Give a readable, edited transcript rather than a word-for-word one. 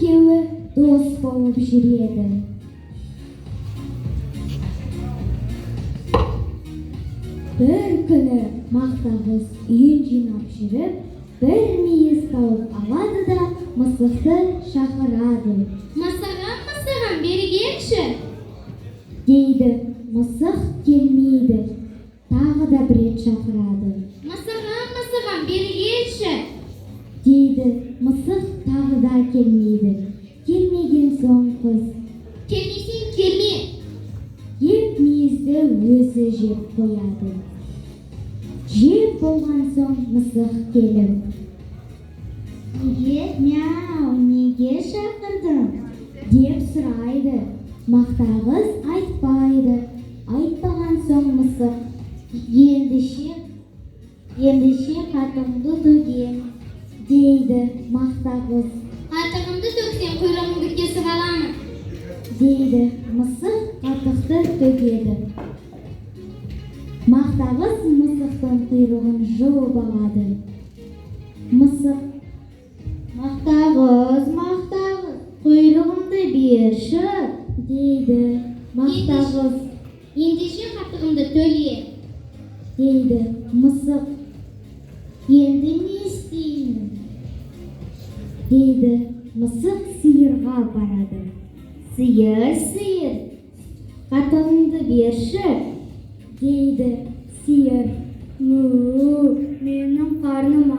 Екеуі дос болып жүреді. Бір күні Мақтағыз үйін жинап жүріп, бір мейіз тауып алады да, мысықты шақырады. Мысығым, мысығым, бері келші. Дейді. Мысық келмейді. Тағы да бір рет шақырады. Мысығым, мысығым, бері келші. Дейді. Мысық тағы да келмейді. Келмеген соң қыз: Келмесең, келме. Деп мейізді өзі жеп қояды. Жеп болған соң мысық келіп: Неге, мяу, неге шақырдың? Деп сұрайды. Мақтағыз айтпайды. Айтпаған соң мысық: Ендеше қатығыңды төгем. Дейді. Мақтағыз: Қатығымды төксең, құйрығыңды кесіп аламын. Дейді. Мысық қатықты төгеді. Мақтағыз мысықтың құйрығын жұлып алады. Мысық: Мақтағыз, Мақтағыз, құйрығымды берші. Дейді. Мақтағыз: Ендеше қатығымды төле. Дейді. Мысық: Енді не істеймін? Дейді. Мысық сиырға барады. Сиыр, сиыр, қатығыңды берші. Дейді. Сиыр: Му, менің қарным